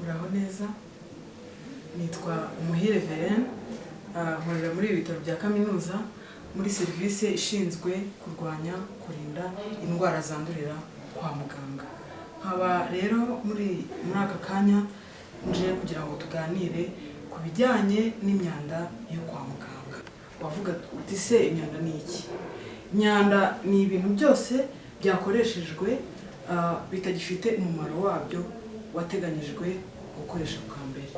Muraho neza, nitwa Umuhire Verene, nkorera muri ibi bitaro bya kaminuza muri serivisi ishinzwe kurwanya, kurinda indwara zandurira kwa muganga. Nkaba rero muri aka kanya nje kugira ngo tuganire ku bijyanye n'imyanda yo kwa muganga. Wavuga uti: "Se imyanda ni iki?" Imyanda ni ibintu byose byakoreshejwe bitagifite umumaro wabyo wateganyijwe gukoresha bwa mbere.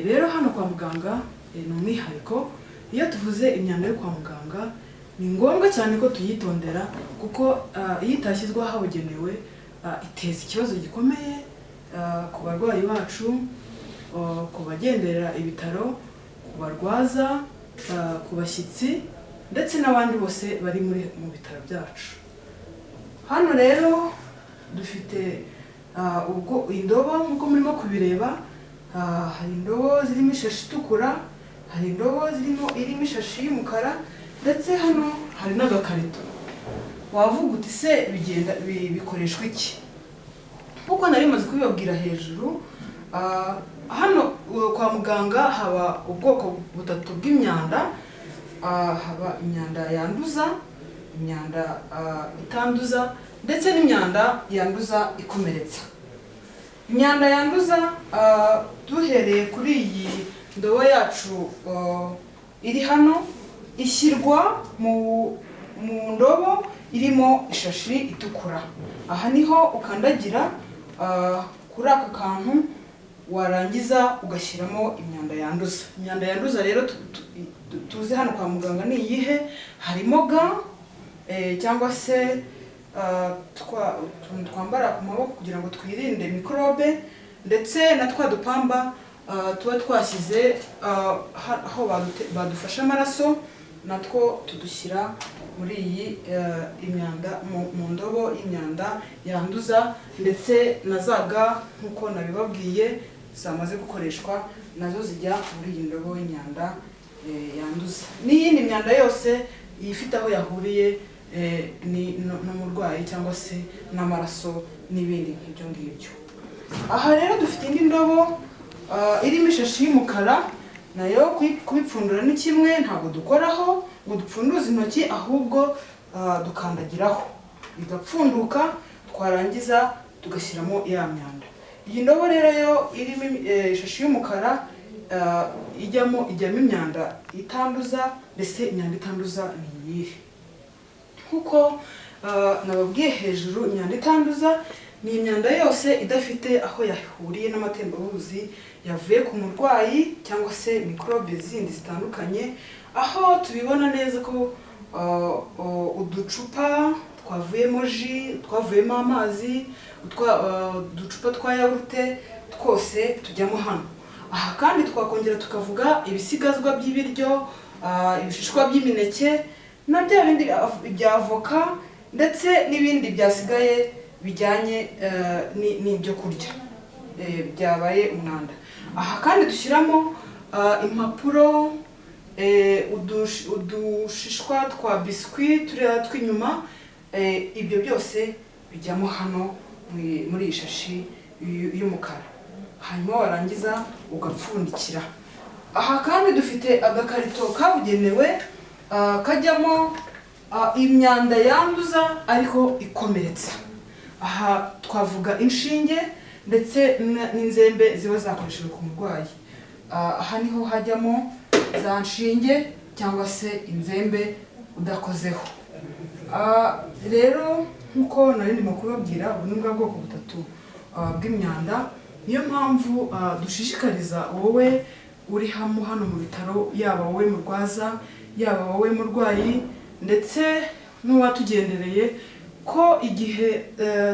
Rero hano kwa muganga ni umwihariko. Iyo tuvuze imyanda yo kwa muganga, ni ngombwa cyane ko tuyitondera, kuko iyo itashyizwe ahabugenewe iteza ikibazo gikomeye ku barwayi bacu, ku bagenderera ibitaro, ku barwaza, ku bashyitsi ndetse n'abandi bose bari mu bitaro byacu. Hano rero dufite ubwo indobo nk'uko murimo kubireba. Hari indobo zirimo ishashi itukura, hari indobo irimo ishashi y'umukara, ndetse hano hari n'agakarito. Wavuga uti: "Se bigenda bikoreshwa iki?" Nk'uko nari maze kubibabwira hejuru, hano kwa muganga haba ubwoko butatu bw'imyanda. Haba imyanda yanduza, imyanda itanduza, ndetse n'imyanda yanduza ikomeretsa. Imyanda yanduza, duhereye kuri iyi ndobo yacu iri hano, ishyirwa mu ndobo irimo ishashi itukura. Aha niho ukandagira kuri aka kantu, warangiza ugashyiramo imyanda yanduza. Imyanda yanduza rero tuzi hano kwa muganga ni iyihe? Harimo gants cyangwa se utuntu twambara ku maboko kugira ngo twirinde mikorobe, ndetse na twa dupamba tuba twashyize aho badufashe amaraso, natwo tudushyira muri iyi imyanda, mu ndobo y'imyanda yanduza, ndetse na za gants nk'uko nabibabwiye zamaze gukoreshwa, nazo zijya muri iyi ndobo y'imyanda yanduza, n'iyindi myanda yose ifite aho yahuriye n'umurwayi cyangwa se n'amaraso n'ibindi nk'ibyo ngibyo. Aha rero dufite indi ndobo irimo ishashi y'umukara. Nayo kubipfundura ni kimwe, ntabwo dukoraho ngo dupfunduze intoki, ahubwo dukandagiraho bigapfunduka, twarangiza tugashyiramo ya myanda. Iyi ndobo rero yo irimo ishashi y'umukara, ijyamo imyanda itanduza. Mbese imyanda itanduza ni iyihe? Nkuko nababwiye hejuru, imyanda itanduza ni imyanda yose idafite aho yahuriye n'amatembabuzi yavuye ku murwayi cyangwa se mikorobe zindi zitandukanye, aho tubibona neza ko uducupa twavuyemo jus, twavuyemo amazi, uducupa twa yawurute, twose tujyamo hano. Aha kandi twakongera tukavuga ibisigazwa by'ibiryo, ibishishwa by'imineke na bya bindi bya avoka, ndetse n'ibindi byasigaye bijyanye n'ibyo kurya byabaye umwanda. Aha kandi dushyiramo impapuro, udushishwa twa biswi turiya tw'inyuma, ibyo byose bijyamo hano muri iyi shashi y'umukara, hanyuma warangiza ugapfundikira. Aha kandi dufite agakarito kabugenewe kajyamo imyanda yanduza ariko ikomeretsa. Aha twavuga inshinge ndetse n'inzembe ziba zakoreshejwe ku murwayi. Aha niho hajyamo za nshinge cyangwa se inzembe udakozeho. Rero nk'uko nari ndimo kubabwira, ubu ni bwa bwoko butatu bw'imyanda. Niyo mpamvu dushishikariza wowe uri hano mu bitaro, yaba wowe murwaza, yaba wowe murwayi, ndetse n'uwatugendereye, ko igihe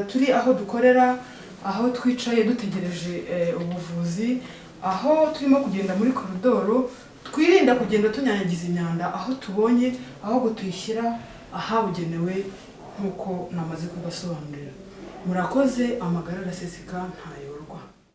turi aho dukorera, aho twicaye dutegereje ubuvuzi, aho turimo kugenda muri koridoro, twirinda kugenda tunyanyagiza imyanda aho tubonye, ahubwo tuyishyira ahabugenewe nk'uko namaze kubasobanurira. Murakoze. Amagara araseseka ntayo.